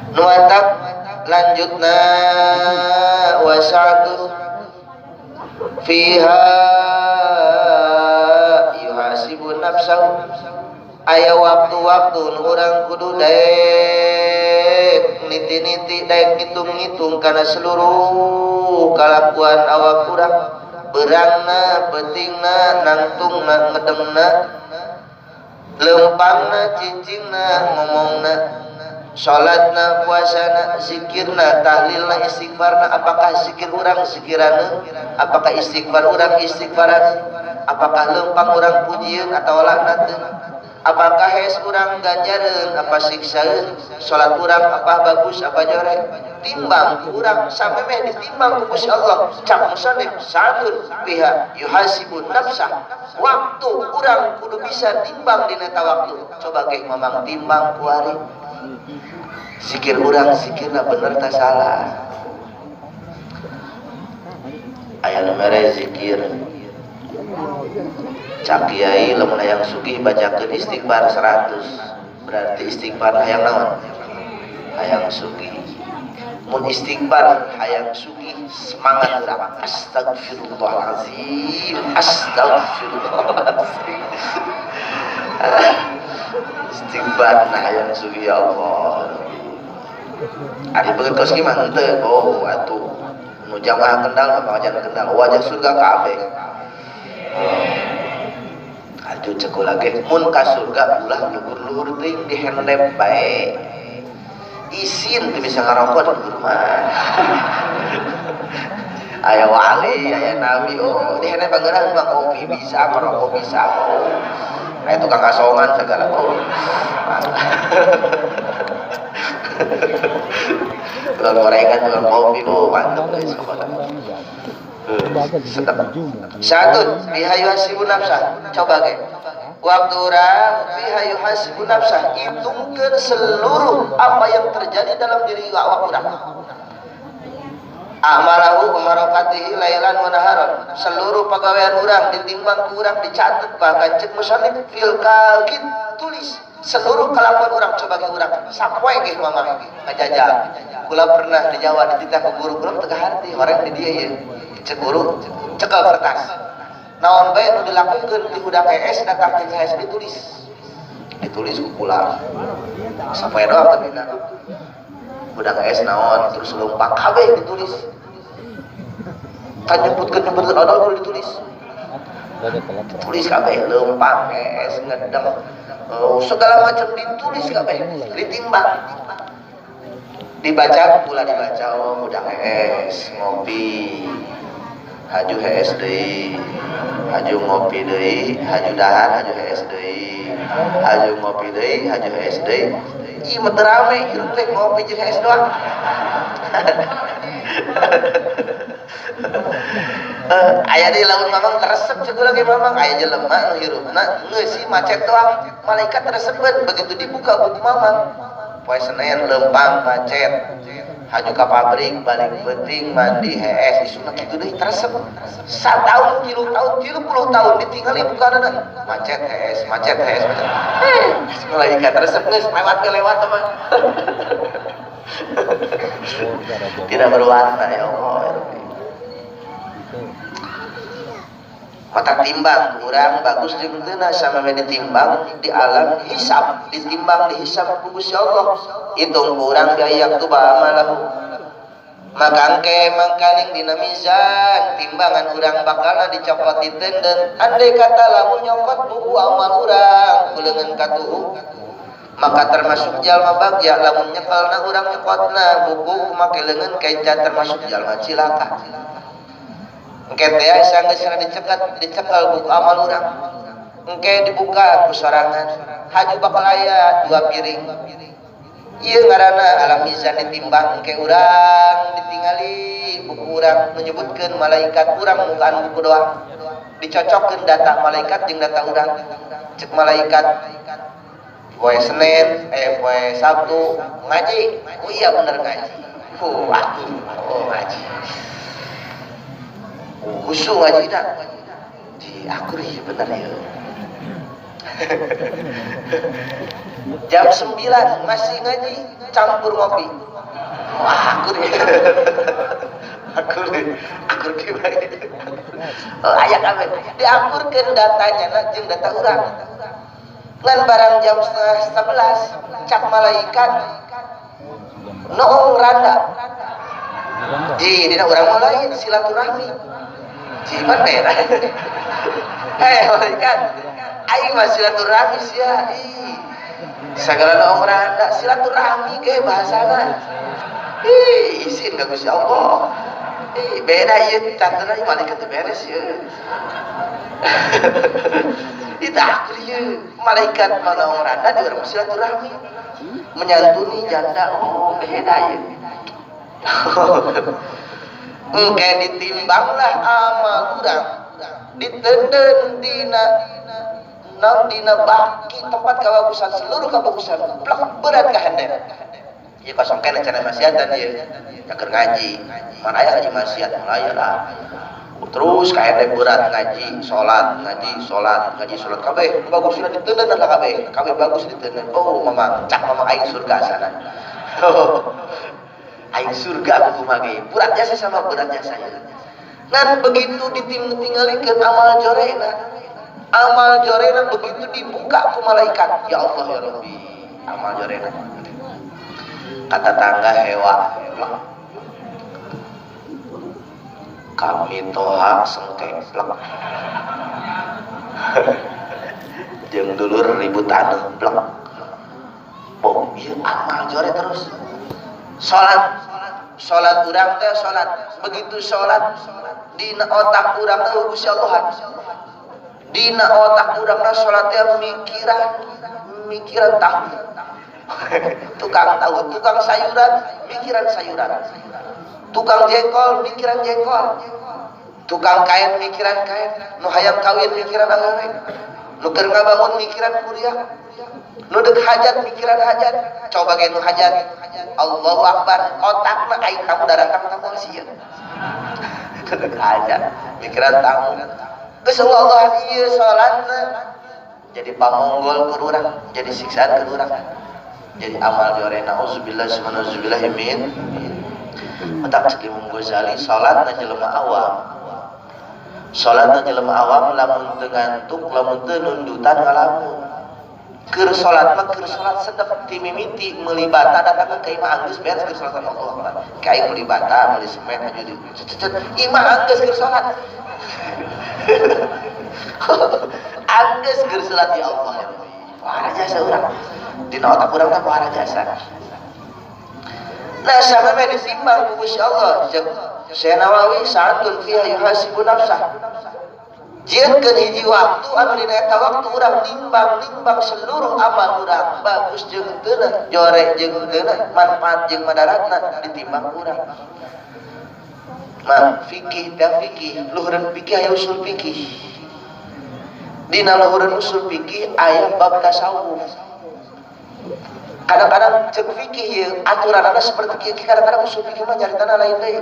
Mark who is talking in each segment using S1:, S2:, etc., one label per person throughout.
S1: Nu matak lanjutna wa sa'atu fiha yuhasibu nafsahu. Aya waktu-waktu nu urang kudu daek niti-niti, daek ngitung-ngitung kana seluruh kalakuan awak urang, beurangna, peutingna, nangtungna, ngedengna, lempangna, cicingna, ngomongna, salatna, puasana, zikirna, tahlilna, istighfarna. Apakah zikir urang zikirana? Apakah istighfar urang istighfaran? Apakah lempang urang pujieun atau laknateun? Apakah hees urang ganjareun apa siksaeun? Salat urang apa bagus apa jorek? Timbang ku urang samemeh ditimbang ku Gusti Allah. Cak musannif, sa'atun fiha yuhasibun nafsah, waktu urang kudu bisa timbang dina eta waktu. Coba ge, Mamang, timbang kuari zikir urang, zikirna bener tak salah. Aya nu mere zikir, cak kiai, lamun hayang sugih bacakeun istighfar 100. Berarti istighfar hayang naon? Hayang sugih. Mun istighfar hayang sugih, semangat urang, astagfirullahalazim, astagfirullahalazim, istighfar. Nah, hayang sugih, ya Allah. Ari beungeut kos gimana henteu? Oh, atuh nu jamaah Kendal mah pengajian Kendal, wajah surga kabeh. Atuh cek kula ge, mun ka surga ulah luhur-luhur teuing, dihendep bae. Isin teu bisa ngarokok di luhur mah. Aya wali, aya nabi, oh, dihendep pangeran mah kopi bisa, ngarokok bisa. Oh. Aya tukang kasongan segala. Oh. Tukang gorengan, tukang kopi, oh, mantep guys pokoknya. Sedap. Satu, fiha yuhasibu nafsah. Coba ge. Waktu urang fiha yuhasibu nafsah, hitungkeun seluruh apa yang terjadi dalam diri awak urang. Amalahu wa harakatihi lailan wa naharan. Seluruh pagawean urang ditimbang ku urang, dicatat. Bahkan cek musannif, fil kalkit, tulis seluruh kelakuan urang. Coba ge urang sapoe ge, Mamang, ngajajal. Kula pernah di Jawa dititah ku guru, kula teu harti horeng di dieu ye. Cek guru, cekel kertas. Naon bae nu dilakukeun ti hudang hees datang ti hees ditulis. Ditulis ku kula. Sapoe doang tapi na. Hudang hees naon, terus leumpang kabeh ditulis. Kan nyebutkeun nyebutkeun odol kudu ditulis. Tulis kabeh, leumpang, hees, ngedeng, oh, segala macam ditulis kabeh, ditimbang. Dibaca pula, dibaca, oh, hudang hees ngopi, haju hees deui, haju ngopi deui, haju dahar, haju hees deui, haju ngopi deui, haju hees deui. Ih, mah teu rame hirup teh, ngopi jeung hees doang. Aya deui lamun Mamang teresep, cek lagi Mamang, aya jelema nu hirupna ngeusi macet doang, malaikat resepeun. Begitu dibuka buku Mamang, poe Senin leumpang macet, haju ka pabrik, balik peuting, mandi, hees, isukna kitu deui, teresep. Satahun, 3 tahun, 30 tahun ditinggali bukanana macet, hees, macet, hees, macet. Malaikat resep, geus lewat ke lewat mah tidak berwarna. Ya Allah, ya Rabbi. Mata timbang kurang bagus jeung teu sama ditimbang di alam hisab, ditimbang, dihisab ku Gusti Allah. Hitung kurang biaya tu amalahu, maka engke mangkaning dina mizan timbangan urang bakalna dicokot ditenden. Andai kata lamun nyokot buku amal urang ku leungeun katuhu, maka termasuk jalma bagja. Lamun nyekelna urang, nyokotna buku make leungeun kenca, termasuk jalma cilaka. Engke teh sanggeus dicekat, dicekel buku amal urang, engke dibuka ku sorangan, haju bakal aya dua piring. Ieu ngaranna alam mizan, ditimbang. Engke urang ditingali buku urang, menyebutkeun malaikat urang mukaan buku doang, dicocokkeun data malaikat jeung data urang. Cek malaikat, poe Senin, eh, poe Sabtu ngaji? Oh iya, bener ngaji. Oh, aku, oh, ngaji. Oh, khusyuk ngaji dah di aku, iya bener ya. Jam 9 masih ngaji campur ngopi. Wah, aku deh. Aku deh. Oh, aya kabeh. Diakurkeun datanya na jeung data urang. Ngan barang jam 10:30 cak malaikat noong randa. Ji, dina urang mah lain silaturahmi. Ji man beda. Hei malaikat, aing mah silaturahmi sia. Ih. Sagala noong randa silaturahmi ge bahasana. Ih, izin ka Gusti Allah. Ih, beda ieu tantena malaikat teu beres ieu. Itu akur ieu. Malaikat mah noong randa di urang silaturahmi. Menyantuni janda, oh beda ieu. Engke ditimbanglah amal urang ditenden dina naon dina baki tempat kabagusan seluruh kabagusan plek berat ka henteu. Ieu kosong keneh cenah maksiatan ieu. Keur ngaji, mana aya ngaji maksiat mulai lah. Terus ka henteu berat ngaji, salat, ngaji, salat, ngaji, salat kabeh bagusna ditenden lah kabeh. Kabeh bagus ditenden. Oh, mamang cak mamang aing surga sana. Aing surga aku kumaha ge. Berat jasa sama berat jasa ya. Ngan begitu ditinggalikeun amal jorena. Amal jorena begitu dibuka ku malaikat. Ya Allah ya Rabbi, amal jorena. Kata tangga hewa. Kami toha sengke plek. Jeung dulur ribut taneuh plek. Bom ieu amal jore terus. Salat, salat urang teh salat. Begitu salat dina otak urang teh Gusti Allah. Dina otak urang teh salat teh mikiran, mikiran tahu. Tukang tahu, tukang sayuran, mikiran sayuran. Tukang jengkol, mikiran jengkol. Tukang kain, mikiran kain. Nu hayang kawin, mikiran awewe. Nu keur ngabangun, mikiran kuliah. Nu deuk hajat, mikiran hajat. Coba ge nu hajat. Allahu Akbar, otakna aing tamu daratang tamu sieun. Deuk hajat, mikiran tamu. Geus Allah ieu salatna jadi pamonggol keur urang, jadi siksaan keur urang. Jadi amal jorena auzubillah subhanallahi min. Otak cek Imam Ghazali salatna jelema awam. Salatna jelema awam lamun teu ngantuk, lamun teu nundutan ngalamun. Keur salat mah keur salat sedep ti mimiti meuli bata datang ka imah anggeus beres keur salat Allah Akbar. Ka aing meuli bata, meuli semen aju di cecet imah anggeus keur salat. Anggeus keur salat ya Allah ya Rabbi. Pohara jasa urang. Dina otak urang teh pohara jasa. Nah, sampe ditimbang ku Gusti Allah. Syekh Nawawi sa'atun fiha yuhasibu nafsah. Jieunkeun hiji waktu anu dina eta waktu urang nimbang-nimbang seluruh amal urang, bagus jeung teu, jore jeung teu, manfaat jeung madaratna ditimbang urang. Mah fikih teh fikih, luhureun fikih aya usul fikih. Dina luhureun usul fikih aya bab tasawuf. Kadang-kadang cek fikih ieu aturanana seperti kieu, kadang-kadang usul fikih mah nyaritana lain deui.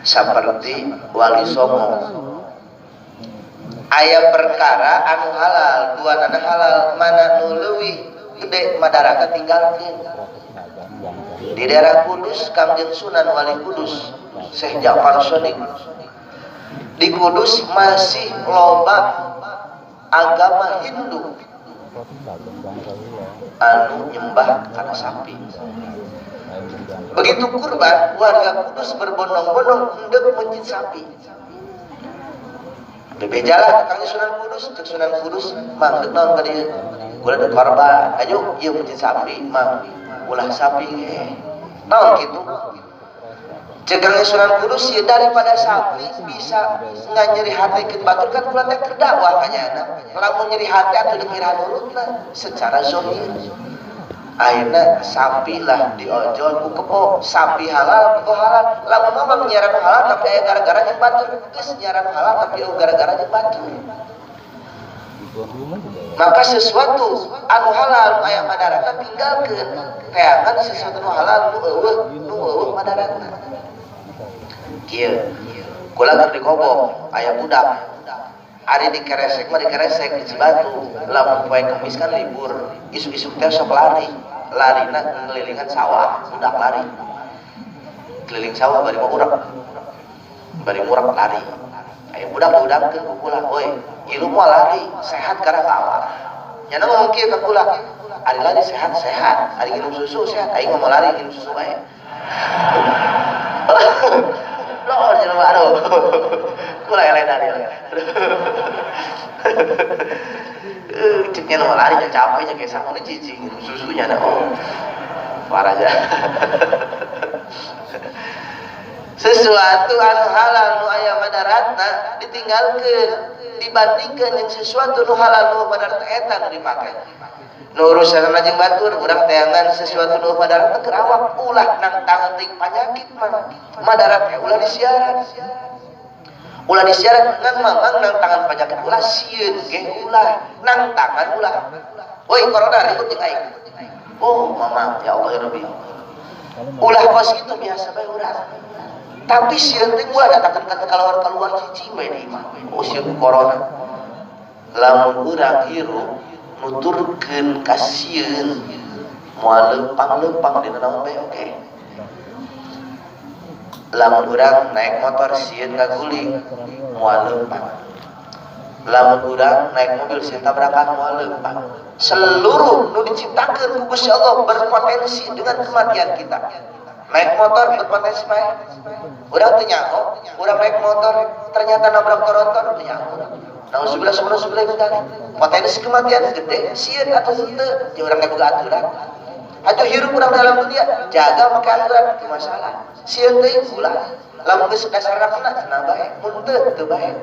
S1: Seperti Wali Songo aya perkara anu halal, dua nana halal, mana nu leuwih gede madarata tinggalkeun. Di daerah Kudus Kangjeng Sunan Wali Kudus Syekh Ja'far Shodiq. Di Kudus masih loba agama Hindu anu nyembah kana sapi. Begitu kurban, warga Kudus berbondong-bondong hendak mencit sapi. Bebejalah Kang Sunan Kudus, cek Sunan Kudus, mang deuk naon ka dieu? Kula deuk korban, ayo ieu mencit sapi, mang ulah sapi ge. Naon kitu? Cek Kang Sunan Kudus ieu daripada sapi bisa nganyeri hati ke batur kan kula teh keur dakwah ka nyana. Lamun nyeri hati atuh deuk ngirahan urutna secara zahir. Akhirnya sapi lah diojol ku kebo, sapi halal kebo halal. Lamun mah nyiaran halal tapi aya gara-gara jeung batur, geus nyiaran halal tapi aya gara-gara jeung batur. Maka sesuatu anu halal aya madaratna tinggalkeun, teangan sesuatu anu halal nu eueuh madaratna. Kieu, kula keur di kobong aya budak. Ari di keresek mah di keresek di Cibatu. Lamun poe Kamis kan libur. Isuk-isuk teh sok lari. Larina ngelilingan sawah, budak lari. Keliling sawah bari mau urap. Bari murap lari. Ayo budak diudangkeun ku kula, "Oi, ilu moal lari, sehat karena ka awak." Nya ngomong kieu ka kula, "Ari lari sehat-sehat, ari nginum susu sehat, aing mah lari nginum susu bae." Loh, jelema aduh. Kula eledan ya. Ceknya nu lari nya capek nya kayak sama cicing nginum susunya dah. Oh. Parah aja. Sesuatu anu halal nu aya madaratna ditinggalkeun dibandingkeun jeung sesuatu nu halal nu madarat eta nu dipake. Nu urusan jeung batur urang teangan sesuatu nu madaratna keur awak ulah nang tangan teuing panyakit mah. Madarat teh ulah disiaran. Ulah disiaran ngan mamang nang tangan panyakit ulah sieun ge ulah nang tangan ulah. Woi corona ribut jeung aing. Oh mamang ya Allah ya Rabbi. Ulah kos kitu biasa bae urang. Tapi sieun teh ulah datangkeun ka keluar-keluar cicing bae di imah. Oh sieun corona. Lamun urang hirup nuturkeun ka sieun moal leumpang-leumpang dina naon bae oke. Lamun urang naik motor sieun ngaguling moal leumpang. Lamun urang naik mobil sieun tabrakan moal leumpang. Seluruh nu diciptakeun ku Gusti Allah berpotensi dengan kematian kita. Naik motor berpotensi bae. Urang teu nyaho, urang naik motor ternyata nabrak torotor teu nyaho. Nauzubillah subhanallah dzalik. Potensi kematian gede, sieun atau henteu, ya urang ge boga aturan. Atuh hirup urang dalam dunia, jaga make aturan teu masalah. Sieun teuing ulah. Lamun geus dasarna kena cenah bae, mun teu teu bae.